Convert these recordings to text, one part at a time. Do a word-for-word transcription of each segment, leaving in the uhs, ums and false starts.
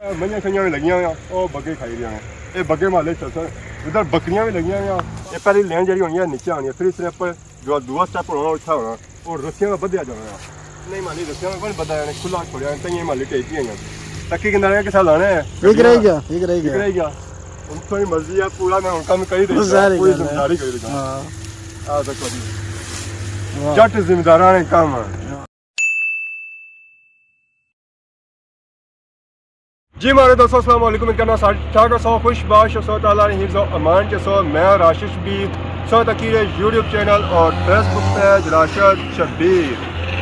منجھاں شنجھاں وی لگیاں ہویاں، او بگے کھائی رہے ہیں۔ اے بگے محلے چلسن، ادھر بکریاں وی لگیاں ہویاں۔ اے پہلی لین جیڑی ہونی ہے نیچے آنی ہے، پھر اس نے اوپر جو دوسرا سٹیپ ہونا اتھا ہونا، اور رسیاں نا بدھیا جانا ہے۔ نہیں مالی رسیاں نا کون بدھا جانا، کھلا چھوڑیا، تائیں مالی ٹیک گئی ہیں۔ تکی کندا رہیا کسا لانا ہے۔ ٹھیک رہی گیا، ٹھیک رہی گیا۔ ٹھیک رہی گیا۔ ہن تھوڑی مرضی ہے، پورا میں ہن کم کری دے، ظاہر ہے، کوئی ظاہر ہے۔ ذمہ داری کوئی نہیں۔ ہاں۔ آ تک جٹ ذمہ داراں نے کم ہے۔ جی ماڑے دوستو، السلام علیکم، امید کرنا سارے ٹھیک ہو سو، خوش باش ہو سو، تعالیٰ نے حفظ و امان چ سو۔ میں راشد شبیر، سو تکی رہے یوٹیوب چینل اور فیس بک پیج راشد شبیر۔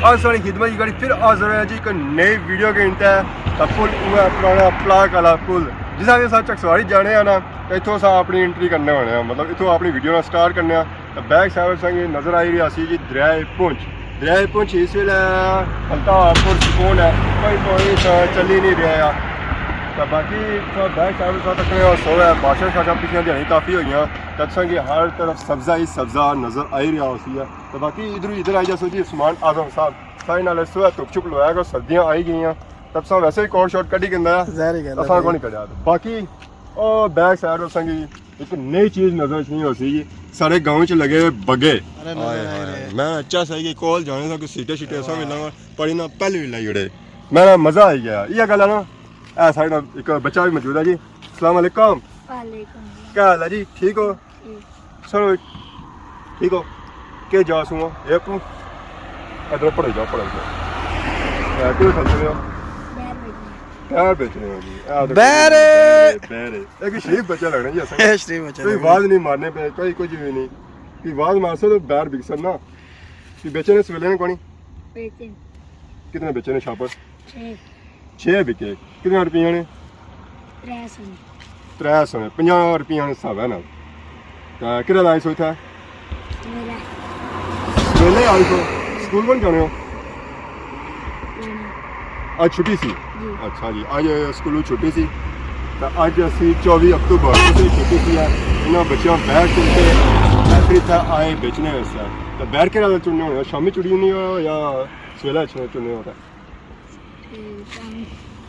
آج ساری خدمت کی گاڑی پھر حاضر ہے جی، ایک نئی ویڈیو کے انتہا۔ پل ہوا ہے پرانا پلاک والا پل، جس طرح اساں چکسواری جانے ہیں نا، تو اتھوں اساں اپنی انٹری کرنے ہونے ہیں، مطلب اتھوں اپنی ویڈیو نا سٹارٹ کرنے ہیں۔ تو بیک سائیڈ سنگ نظر آئی رہی سی جی دریائے پونچھ۔ دریائے پونچھ اس ویلے ہلکا پر سکون ہے، کوئی پانی تو چلی نہیں رہا ہے۔ تو باقی تو بیک سائیڈ ساتھ تکنے اور سو ہے، بارشاں شارشاں پچھلیاں دیہاڑیاں کافی ہوئی ہیں۔ تو سنگ ہر طرف سبزہ ہی سبزہ نظر آئی رہا ہوسی ہے۔ تو باقی ادھر ادھر آئی جاسو جی عثمان اعظم صاحب، سائیں نال سو ہے، دھپ چھپ لوایا کرو، سردیاں آئی گئیاں۔ تو تساں ویسے ہی کوٹ شوٹ کڈی گندا ہے، ظاہر ہی گل ہے۔ اساں کون نہیں کڈیا۔ باقی او بیک سائیڈ سنگ ایک نئی چیز نظر اچھنی ہوسی جی، سارے گاؤں چ لگے ہوئے بگے۔ ارے نظر ہائے آئی ہائے۔ رہے۔ میں اچھا سا کہ کول جانے سا کوئی سیٹے شیٹے ایسا ملنا، پر انہاں پہلے وی لائی اڑے۔ میرا مزہ آئی گیا۔ یہ گل ہے نا، اے سارے نال ایک بچہ بھی موجود ہے جی۔ السلام علیکم۔ وعلیکم السلام۔ کیا حال ہے جی؟ ٹھیک ہو؟ ٹھیک۔ سر، ٹھیک ہو؟ کے جا سوں؟ اے اپنو؟ ادھر پڑھے جاؤ، پڑھے جاؤ۔ اے، کیوں کھلتے ہو؟ بیر بیچنے۔ بیر بیچنے ہو جی۔ اے تو بیر۔ بیر ہے۔ اے کہ شریف بچہ لگنا جی اساں۔ اے شریف بچہ کوئی لگنا۔ آواز نہیں مارنے پہ، کوئی کچھ بھی نہیں۔ کوئی آواز مار سو تو بیر بک سر نا۔ کوئی بیچے نے سویلے نے کونی؟ بیچے۔ کتنے بیچے نے شاپر؟ چھ۔ چھ بکے۔ کتنے روپیے نے؟ ترے سو نے۔ ترے سو نے، پنجاہ روپیے نے حساب ہے نا۔ تے کہڑا لائی سو اتھا؟ میرا۔ ویلے آئی سو۔ سکول کون جانے ہو؟ جانا۔ اج چھٹی سی؟ جی۔ اچھا جی، اج سکولوں چھٹی سی۔ تے اج اسی چوبی اکتوبر، اسی چھٹی سی ہے۔ انہاں بچیاں بیر چن کے تے پھر اتھا آئے بیچنے واسطے۔ تے بیر کہڑا چننے ہونے ہو؟ شامی چننے ہو یا سویلے چننے ہو؟ تے شامی۔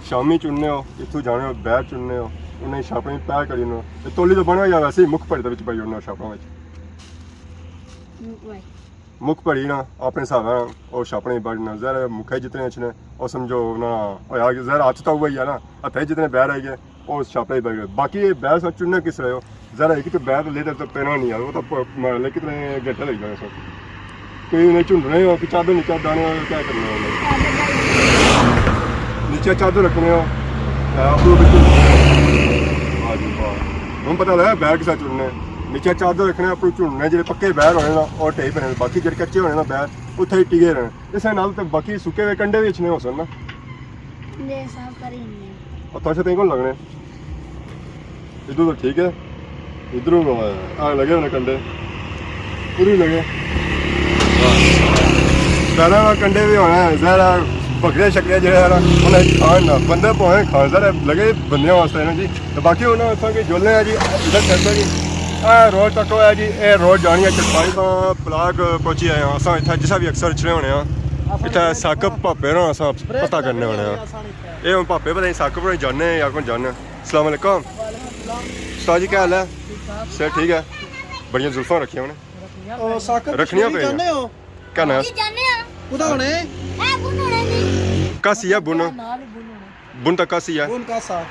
شامی چننے ہو، اتھوں جانے ہو، بیر چننے ہو، انہیں شاپڑیں پیک کری انہوں۔ تے تولی تو بنو یا ویسے ہی مکھ پڑی دے وچ پائی انہوں شاپڑاں وچ۔ مکھ پڑی۔ مکھ پڑی نا، اپنے حساب نال او شاپڑیں بڑ نظر مکھے جتنے اچھنے، او سمجھو نا، او یار ظاہر ہاتھ تو ہوا ہی ہے نا، ہتھے جتنے بیر آئی گئے، او شاپڑے ہی بڑ گئے۔ باقی یہ بیر سا چننے کس رہے ہو؟ ذرا ایک تو بیر لیٹر تو پینا نہیں یار، وہ تو پ-، مار لے کتنے گھنٹے لگ جانے سو۔ کوئی انہیں جھنڈنے ہو کہ چادر نیچے ڈانے ہو، کیا کرنا ہو؟ نیچے چادر رکھنے ہو۔ ہاں، اپنے اوپر جھنڈنے ہو۔ واہ جی واہ۔ ہن پتہ لگا بیر کسا چننے۔ نیچے چادر رکھنے، اپنے جھنڈنے، جڑے پکے بیر ہونے نا، اور ٹھیک رہنے۔ باقی جڑے کچے ہونے نا بیر، اتھے ہی ٹکے رہنے۔ اس نال تے باقی سکے ہوئے کنڈے بھی اچھنے ہو سن نا۔ کنڈے صاف کری نے۔ اور تھوڑے سے کون لگنے؟ ادھر تو ٹھیک ہے، ادھر آ لگے ہونے کنڈے، ادھر بھی لگے۔ پیرا نا کنڈے بھی ہونے، ظاہر ہے، بکرے شکرے جڑے ہیں نا، انہیں کھان نا، بندے پویں کھان، ظاہر ہے، لگے بندیاں واسطے نا جی۔ تو باقی انہاں اساں کی جلنے ہیں جی، ادھر چلتے جی۔ اے روڈ تک ہے جی، اے روڈ جانی ہے چٹپائی تو پلاک پہنچی آئے ہیں۔ اساں اتھا جسا بھی اکثر اچھنے ہونے ہیں، اتھا ثاقب پاپے نا اساں پتہ کرنے ہونے ہیں۔ اے ہن پاپے پتہ نہیں ثاقب ہونے جانے ہیں یا کون جانے ہیں۔ السلام علیکم۔ وعلیکم السلام۔ استاد جی، کیا حال ہے؟ ٹھیک ٹھاک۔ صحت ٹھیک ہے؟ بڑیاں زلفاں رکھیاں ہونے۔ او، ثاقب رکھنیاں کشمیری پہ جانے ہو؟ کیا نام؟ جی، جانے ہاں۔ کدا ہونے؟ اے بن ہونے جی۔ کسی ہے بن؟ نال ہی بن ہونے۔ بن تک کسی ہے؟ بن کسا؟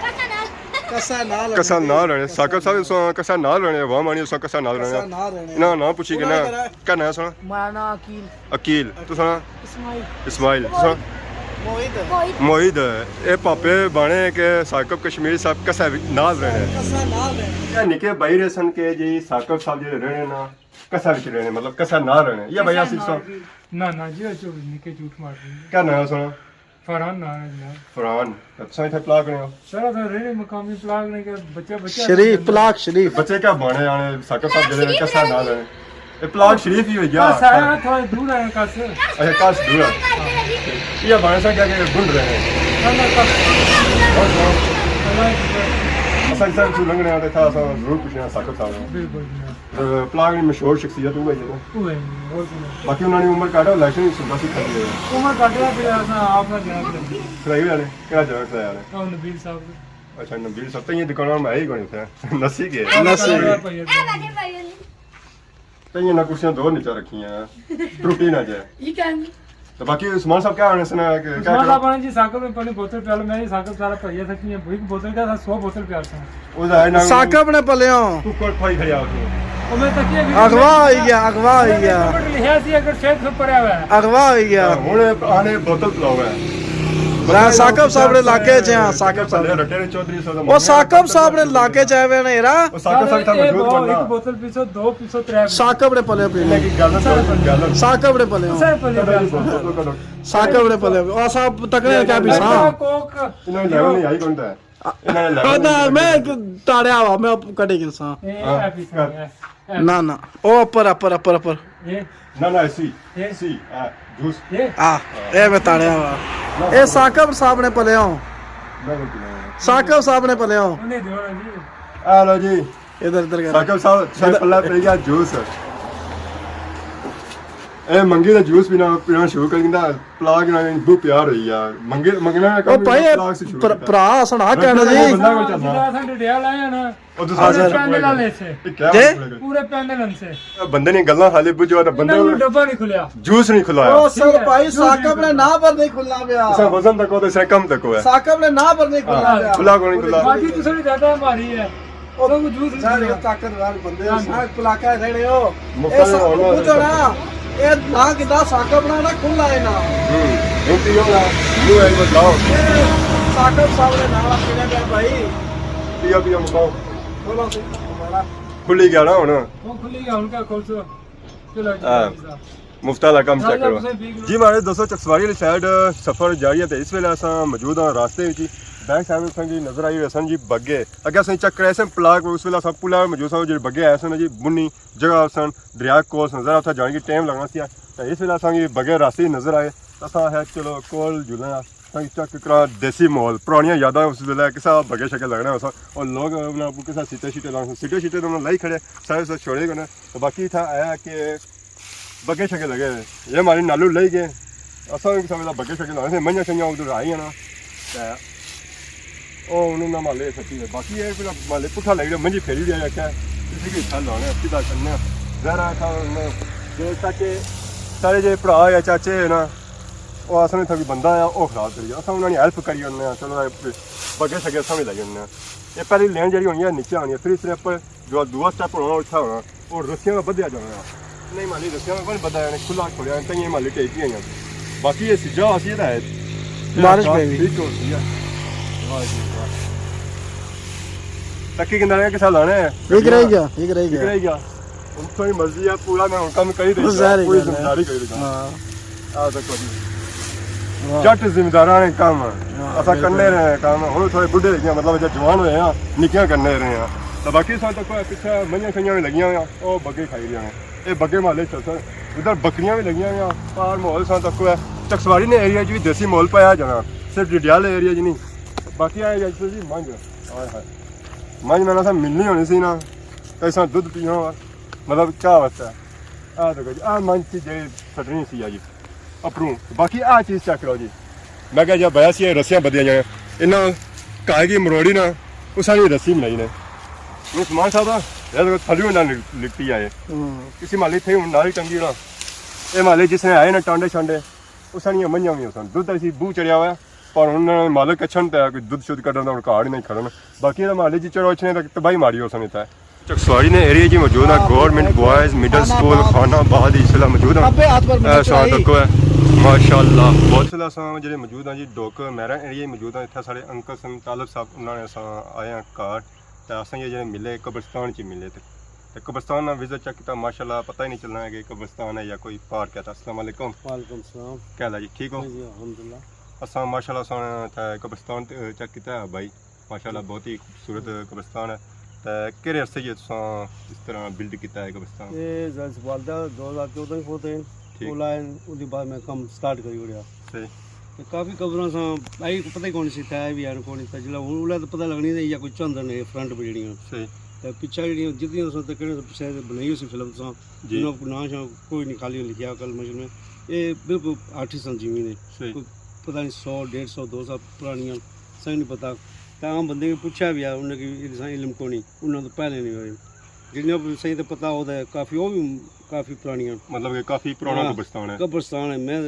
کسا نال۔ کسا نال۔ کسا نال رہنے۔ ثاقب صاحب، اساں کسا نال رہنے، عوام آنی اساں کسا نال رہنے۔ کسا نال رہنے۔ انہاں نام پوچھی کہ نا، کیا نام سنا؟ میرا نام عقیل۔ عقیل، تساں؟ اسماعیل۔ اسماعیل، تساں؟ موہید۔ موہید۔ اے پاپے بانے کہ ثاقب کشمیری صاحب کسا نال رہنے۔ کسا نال رہنے۔ اے نکے بھائی رہے سن کہ جی ثاقب صاحب جڑے رہنے نا، کسا وچ رہنے، مطلب کسا نال رہنے۔ یا بھائی آصف صاحب؟ نہ، نہ جی، اچھو نکے جھوٹ مار رہے ہیں۔ کیا نام سنا؟ فرحان نام ہے جناب۔ فرحان۔ اچھا، اتھے پلاک نے ہو؟ سر، اتھے رہنے مقامی پلاک نے کہ بچے، بچے شریف، پلاک شریف۔ بچے کیا بانے آنے، ثاقب صاحب جڑے کسا نال رہنے۔ اے پلاک شریف ہی ہوئی گیا۔ بس آیا تھوڑا دور آیا کس۔ اچھا، کس دور ہے۔ یہ بانے سا کیا کہ بن رہے ہیں۔ نہ، نہ، کس۔ بس، بس۔ اللہ حافظ۔ اساں سر چوں لنگھنے آتے تھا، اساں ضرور پوچھنا ثاقب صاحب۔ بالکل جناب۔ پلاگ نی مشہور شخصیت وہ ہے نا۔ وہ ہے، اور کون ہے؟ باقی انہوں نے عمر کاٹا، الیکشن ہی سنتا سی کھڑی ہے۔ عمر کاٹا پھر اساں آپ نہ جانا پڑے۔ کھڑائی والے، کہڑا جانا کھڑائی والے؟ اور نبیل صاحب کو۔ اچھا، نبیل صاحب، تاں یہ دکان میں ہے ہی کوئی اتھے۔ نسی گئے۔ نسی گئے۔ بھائی، بھائی۔ تاں یہ نہ کرسیاں دو نیچے رکھی ہیں، ٹوٹی نہ جائے۔ یہ کیا ہے؟ تو باقی عثمان صاحب کیا آنے سنا کہ کیا عثمان کرو؟ صاحب آنے جی، ثاقب نے پہلے بوتل پیالو، میں جی ثاقب سارا بھریا تھا کہ ایک بوتل کیا تھا، سو بوتل پیال تھا۔ او ظاہر نہ ثاقب نے پلیوں۔ تو کول پھائی کھڑیا ہو تو۔ او میں تکیا بھی اغوا ہوئی گیا، اغوا ہوئی گیا۔ لکھیا سی اگر شاید سو پڑیا ہوا ہے۔ اغوا ہوئی گیا۔ ہاں، ہن آنے بوتل پلاؤ ہے۔ ذرا ثاقب صاحب نے علاقے چ ہاں، ثاقب صاحب۔ رٹے نے چودھری صاحب۔ او ثاقب صاحب نے علاقے چ آئے ہوئے نے یرا۔ او ثاقب صاحب تھا موجود ایک بننا۔ بوتل پیسو، دو پیسو، ترے پیسو۔ ثاقب نے پلے پہ انہاں کی گل سن، گل سن۔ ثاقب نے پلے ہوں۔ ثاقب نے پلے ہوں۔ ثاقب نے پلے ہوں۔ او صاحب تکڑے کیا پیسا؟ کوک۔ انہاں نے لیول نہیں آئی کون تھا؟ انہاں نے لیول پتہ نہیں۔ میں تاڑیا ہوا، میں کٹے گنساں۔ اے ہاں۔ اے پیسا ہے۔ نہ، نہ۔ او اپر، اپر، اپر، اپر۔ اے۔ نہ، نہ، سی۔ اے۔ سی، آ، جوس۔ اے۔ آ، اے میں تاڑیا ہوا۔ نہ، اے نہ۔ ثاقب صاحب نے پلے ہوں۔ میں نہیں پینا۔ ثاقب صاحب نے پلے ہوں۔ انہیں دیو نا جی۔ آ لو جی۔ ادھر، ادھر کر۔ ثاقب صاحب، شاید ادھر۔ پلہ پہ گیا جوس۔ اے منگی دا جوس پینا، پینا شروع کر دیندا، پلاگ نال بہت پیار ہوئی یار۔ منگی، منگنا او کم بھائی، پلاگ سے شروع پر-، کیتا۔ پرا سنا کہنا جی۔ بندہ کوئی چلنا۔ جیڑا اساں ڈڈیال آئے ہاں نا، او تو اچھا۔ سارے پہلے نال ایسے۔ اے کیا جی؟ پورے پہلے نال سے۔ اے بندے نے گلاں خالی بجھو تے بندے انہاں نے ڈبہ نہیں کھلیا۔ جوس نہیں کھلایا۔ او سر بھائی، ثاقب نے نہ پر نہیں کھلنا پیا۔ اساں وزن تکو تے اساں کم تکو ہے۔ ثاقب نے نہ پر نہیں کھلنا ہاں، پیا۔ کھلا کو نہیں کھلا۔ باقی تساں نے زیادہ ماری ہے۔ او سب وجود نہیں سارے ہے۔ طاقتور بندے ہو، ہاں جی۔ سارے پلاکا رہنے ہو۔ مختلف اے سب ہونا کچھ ہے۔ ہونا، اے نہ کیتا ثاقب نہ، نہ کھلا ہے نا۔ ہوں، ہن پیو نا، یوں ہے بتاؤ۔ اے ثاقب صاحب نے نال پینا پیا بھائی۔ پیو، پیو، مکاؤ۔ بولو سی، ہمارا۔ کھلی گیا نا ہن۔ وہ کھلی گیا، ہن کیا کھول سو؟ چلو جی، ہاں۔ جی صاحب۔ مفت والا کم چیک کرو۔ جی مہاڑے دوستو، چکسواری والی سائیڈ سفر جاری ہے تے اس ویلے اساں موجود ہاں راستے وچ۔ بیک سائیڈ اساں کی نظر آئی ہوئے سن جی بگے۔ اگے اساں چیک کرائے سن پلاک، اس ویلے اساں پلا موجود سن، جیڑے بگے آئے سن جی بنی جگہ سن، دریا کول سن، ذرا اتھا جان کی ٹائم لگنا سی۔ تے اس ویلے اساں کی بگے راستے نظر آئے۔ اساں آخیا چلو کول جلنے آں۔ تاں چیک کراں دیسی ماحول، پرانیاں یاداں اس ویلے کسا بگے شگے لگنے ہوسن، اور لوگ انہاں کو کسا سیٹے شیٹے لانے، سیٹے شیٹے تے انہاں لائی کھڑے، سارے سب چھوڑے گئے نے۔ تے باقی اتھا آیا کہ بگے شگے لگے ہوئے، یہ ماری نالو لئی گئے، اساں بھی کسا ویلے بگے شگے لانے سے، منجھاں شنجھاں ادھر آئی نا، تے او انہاں نے مالے سٹی ہے۔ باقی یہ پورا مالے پٹھا لگی رہیا، منجھی پھیری رہیا، کیا کسی کی اتھا لانے، سیدھا کرنے، ظاہر ہے اتھا انہاں نے جو چاچے، سارے جے بھرا یا چاچے ہے نا، او اساں نے اتھا کوئی بندہ آیا، او خراب کری گیا۔ اساں انہاں نی ہیلپ کری اوڑنے آں، چلو اے بگے شگے اساں وی لائی اوڑنے آں۔ اے پہلی لین جیڑی ہونی ہے نیچے آنی ہے، پھر اس نے اپر جو دوسرا سٹیپ ہونا اتھا ہونا، او رسیاں نا بدھیا جانا ہے۔ نہیں مالی رسیاں نا کوئی بدھا جانا، کھلا چھوڑیا، تائیں مالی ٹیک ہی آئی۔ باقی اے سجا اسی تے ہے۔ بارش پئی وی۔ ٹھیک ہو سی ہے۔ واہ جی واہ۔ تکی کندا رہیا کسا لانا ہے۔ ٹھیک رہ گیا، ٹھیک رہ ٹھیک گیا۔ رہ گیا۔ ہن تھوڑی مرضی ہے، پورا میں ہن کم کری رہی ہاں، ظاہر ہے پوری گل ہے۔ ذمہ داری کری رہی ہاں۔ آ دیکھو جی۔ واہ۔ جٹ ذمہ داراں نے کم ہے۔ ہاں، اساں بالکل۔ کرنے رہے ہیں کم، ہن تھوڑے بڈھے ہوئی گئے، مطلب جے جوان ہوئے ہیں، نکیاں کرنے رہے ہیں۔ تے باقی ساں تک پچھے منجھاں شنجھاں وی لگیاں ہوئیاں، او بگے کھائی رہے ہیں۔ اے بگے مالے چلسن۔ ادھر بکریاں وی لگیاں ہوئیاں، پار ماحول ساں تک ہے۔ چکسواری نے ایریا چ وی دیسی ماحول پایا جانا، صرف ڈڈیال ایریا چ نہیں۔ باقی اے جی منجھ، ہائے ہائے۔ منجھ میں نہ ملنی ہونی سی نا، تے اساں دودھ پینا ہوا۔ مطلب چاہ واسطے۔ آ دیکھو جی، آ منجھ سی جیڑی سٹنی سی آ جی۔ اپروں۔ باقی آ چیز چیک کرو جی۔ میں کہا جی بھیا سی رسیاں بدیاں جائیں۔ انہاں کائے کی مروڑی نا، اساں نی رسی بنائی نے۔ عثمان صاحب، اے دیکھو تھلیوں نہ لکھتی آئے۔ ہوں۔ اسی مالے تھے ہن نال ٹنگی نا۔ اے مالے جس نے آئے نا ٹانڈے شانڈے، اساں نیاں منجھاں وی ہوسن۔ دودھ اسی بو چڑھیا ہوا ہے، پر ہن مالک اچھن تے کوئی دودھ شودھ کڈن دا ہن کہاڑ ہی نہیں کھڑن۔ باقی اے مالے جی چڑھو اچھنے تے تباہی ماری ہوسن اتھے۔ چکسواری نے ایریا جی موجود ہے، گورنمنٹ بوائز مڈل سکول خان آباد، اس ویلے موجود ہیں۔ کھبے ہاتھ پر منڈی اے ساں چڑھائی۔ تکو ہے، ماشاءاللہ، بہت سلا ساں جڑے موجود ہیں جی، ڈوک میرا ایریا موجود ہیں، اتھے ساڑے انکل سن طالب صاحب، انہاں نے اساں آئے ہیں کار، تے اساں یہ جڑے ملے قبرستان چ ملے تے، تے قبرستان نا وزٹ چیک کیتا، ماشاءاللہ پتہ ہی نہیں چلنا ہے کہ قبرستان ہے یا کوئی پارک ہے۔ تے السلام علیکم۔ وعلیکم السلام۔ کیا حال ہے جی، ٹھیک ہو؟ جی، الحمدللہ۔ اساں ماشاءاللہ ساں تے قبرستان تے چیک کیتا ہے بھائی۔ ماشاءاللہ بہت ہی خوبصورت قبرستان ہے۔ تے کیڑے عرصے چ تساں اس طرح بلڈ کیتا ہے قبرستان؟ اے زید سوالدہ دو ہزار چودہ وچ فوت ہوئے۔ ٹھیک۔ اولا ان دی بعد میں کم سٹارٹ کری اوڑیا۔ صحیح۔ تے کافی قبراں ساں، آئی کو پتہ ہی کون سی تھا، بھی یار کون سی تھا، جلا ہن اولا تو پتہ لگنی تے یا کوئی چند نے فرنٹ پہ جڑیاں۔ صحیح۔ تے پچھے جیہڑیاں جتنیاں تساں تکنے، پچھے بنائی ہوئی سی فلم تساں، جی۔ انہاں کو ناں شاں کوئی نہیں، خالی لکھیا کل مشہور میں۔ اے بالکل آٹھ سال زمین ہے۔ صحیح۔ کوئی پتہ نہیں، سو، ڈیڑھ سو، دو سو پرانیاں، سائیں نہیں پتہ۔ تے عام بندے کی پچھا بھی ہے، انہاں کی اتنا علم کو نہیں، انہاں تو پہلے نہیں ہوئے۔ جنہاں کو سائیں تو پتہ ہوتا ہے، کافی، وہ بھی کافی پرانیاں۔ مطلب کہ کافی پرانا ہاں، قبرستان ہے۔ قبرستان ہے، میں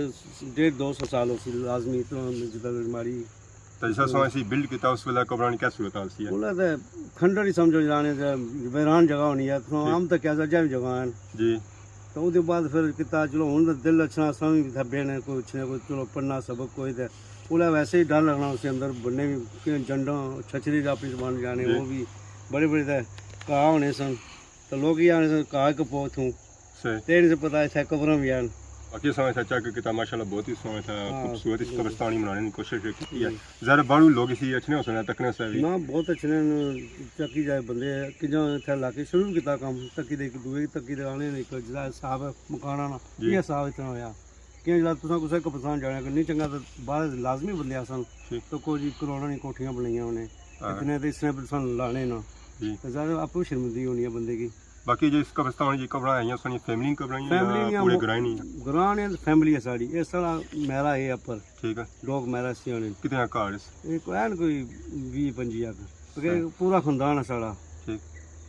ڈیڑھ دو سو سال ہو سی لازمی، اتنا جتنا ماڑی تے جس ویلے تساں اسی بلڈ کیتا، اس ویلے قبراں نی کیا صورت حال سی؟ انہاں تے کھنڈر ہی سمجھو جانے تے ویران جگہ ہونی ہے، تساں ٹھیک۔ عام تے کیا اجے وی جگہ ہیں۔ جی۔ تے اودے بعد پھر کیتا، چلو ہن تے دل اچھنا، اساں وی اتھے بینے، کوئی اچھنے، کوئی چلو پڑھنا سبق کوئی تے۔ اولا ویسے ہی ڈر لگنا اس اندر، بننے وی کہیں جنڈاں، چھچھری جا اپنی زبان جانے، جی۔ وہ وی بڑے بڑے تے گھا ہونے سن۔ تے لوک یہ آنے سن، گھا کپو اتھوں۔ صحیح۔ تے انہاں سے پتہ اتھے قبراں وی ہن۔ باقی اساں اتھے چیک کیتا، ماشاءاللہ بہت ہی سوہنا اتھے ہاں، خوبصورت ہی جی۔ قبرستان ہی بنانے نی کوشش کیتی ہے۔ جی۔ ظاہر ہے باہروں لوک اسی اچھنے ہوسن، تکنے سے وی۔ نہ، بہت اچھنے نے، چکی جائے بندے، کجاں اتھے علاقے شروع بھی کیتا کم، تکی دے ایک دوے، تکی دے آنے نے، ایک جدا حساب ہے مکانا نا، جی۔ یہ حساب اتنا ہویا۔ کہ جلا تساں کسے قبرستان جانے، اگر نہیں چنگا تو باہر لازمی بندے آسن، ٹھیک۔ تو کوئی کروڑاں نی کوٹھیاں بنائیاں انہیں، ہاں۔ اتنے تے اس نے تساں لانے نا۔ جی۔ تے ظاہر ہے آپوں شرمندگی ہونی ہے بندے کی۔ باقی جو اس قبرستان جی قبراں ہیں، سنی فیملی قبراں ہیں، فیملی یا یا پورے مو-، گرائیں نہیں؟ گراں نے فیملی ہے ساڑی۔ اے ساڑا میرا ہے اپر۔ ٹھیک ہے۔ ڈوک میرا سی ہونے۔ کتنے گھر اس؟ اے کوئی ہے نا کوئی ویہہ پنجی اک۔ کیونکہ صحیح۔ پورا خاندان ہے ساڑا۔ ٹھیک۔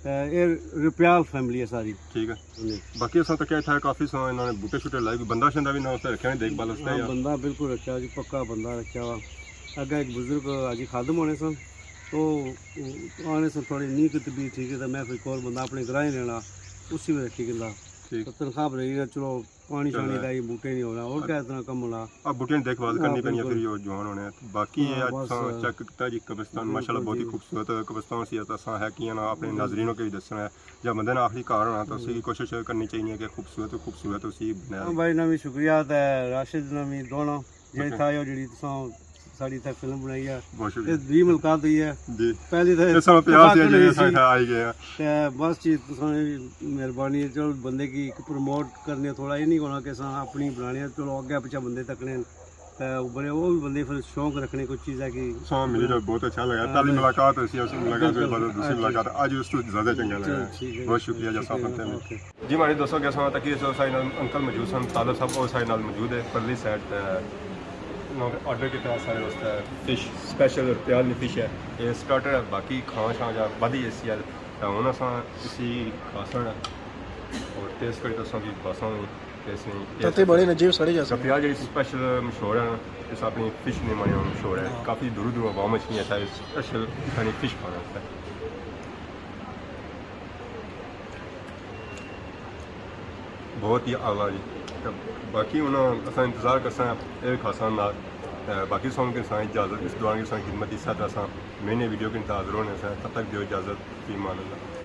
تے اے رپیال فیملی ہے ساڑی۔ ٹھیک ہے۔ جی۔ باقی اساں تکیا اتھا کافی سو انہاں نے بوٹے شوٹے لائے، کوئی بندہ شندہ بھی نہ اس تے رکھیا نہیں دیکھ بھال اس تے ہاں، یا؟ بندہ بالکل رکھیا جی، پکا بندہ رکھیا وا۔ اگے ایک بزرگ حاجی خادم ہونے سن، تو آنے سن تھوڑی نی کی طبیعت ٹھیک ہے، تو میں کوئی کول بندہ اپنے گراں ہی رہنا، اسی وی رکھی گندا۔ ٹھیک۔ تو تنخواہ بھرائی نا، چلو پانی چلو۔ شانی دا ہی بوٹے نہیں ہونا، اور کیا اتنا کم ہونا؟ اب بوٹے نی دیکھ بھال ہاں، کرنی پینی ہے، بالکل۔ پھر یہ جوان ہونے ہیں۔ باقی یہ ہاں، بس، چیک کیتا جی قبرستان، بالکل ماشاءاللہ بہت ہی جی۔ خوبصورت قبرستان سی، تو اساں ہے کہ نا اپنے بالکل۔ ناظرینوں کے بھی دسنا ہے، جب بندے نے آخری کار ہونا تو اسی کی کوشش کرنی چاہیے کہ خوبصورت خوبصورت اسی بنائے۔ ہاں بھائی، نا وی شکریہ تے راشد نا وی دونوں جیڑے اوکے۔ تھا، او جیڑی تساں ساڑی اتھے فلم بنائی ہے۔ بہت شکریہ۔ اے دوئی ملاقات ہوئی ہے۔ جی۔ پہلی تے اے سارا پیار سی، اتفاق جی، نہیں اساں سی۔ اتھے آئی گئے ہیں۔ تے بس جی، تساں نی مہربانی ہے، چلو بندے کی ایک پروموٹ کرنے، تھوڑا یہ نہیں ہونا کہ اساں اپنی بنانے ہیں، چلو اگے پچھے بندے تکنے ہیں۔ تے بڑے وہ بھی بندے پھر شوق رکھنے کوئی چیز ہے کہ اساں ملی تو بہت اچھا لگا۔ ہاں، پہلی بالکل۔ ملاقات ہوئی سی، اس ملاقات سے بالکل۔ بعد دوسری ہاں جی۔ ملاقات، اج اس تو زیادہ چنگا لگا۔ چلو ٹھیک ہے۔ بہت شکریہ جی، شکریہ۔ صاحب، تھینک یو۔ اوکے۔ جی، ہمارے دوستوں کے ساتھ تقی سو سائے نال انکل موجود سن، طالب صاحب اور سائے نال موجود ہے، پرلی سائیڈ تے انہوں نے آرڈر کیتا ہے سارے واسطے فش، سپیشل پیال نی فش ہے۔ یہ سٹارٹر ہے، باقی کھان شان جا ودی اے سی ایل۔ تے ہن اساں اسی کھاساں اور ٹیسٹ کری تے اساں کی باساں وی ٹیسٹ نہیں۔ تتی بڑی نجیب سڑی جا سکتی۔ پیال جی سپیشل مشہور ہے، اس اپنی فش نے مانے مشہور ہے۔ ہاں۔ کافی دور دور عوام اچھنی ہے سپیشل اتھانی فش کھانے واسطے۔ بہت ہی اعلیٰ جی۔ تے باقی ہن اساں انتظار کرساں اے کھاساں نال۔ تے باقی ساں کساں اجازت، اس دوران کساں خدمت، اس طرح اساں نئی نئی ویڈیو کے انتظار ہونے سے۔ تب تک دیو اجازت، فی امان اللہ۔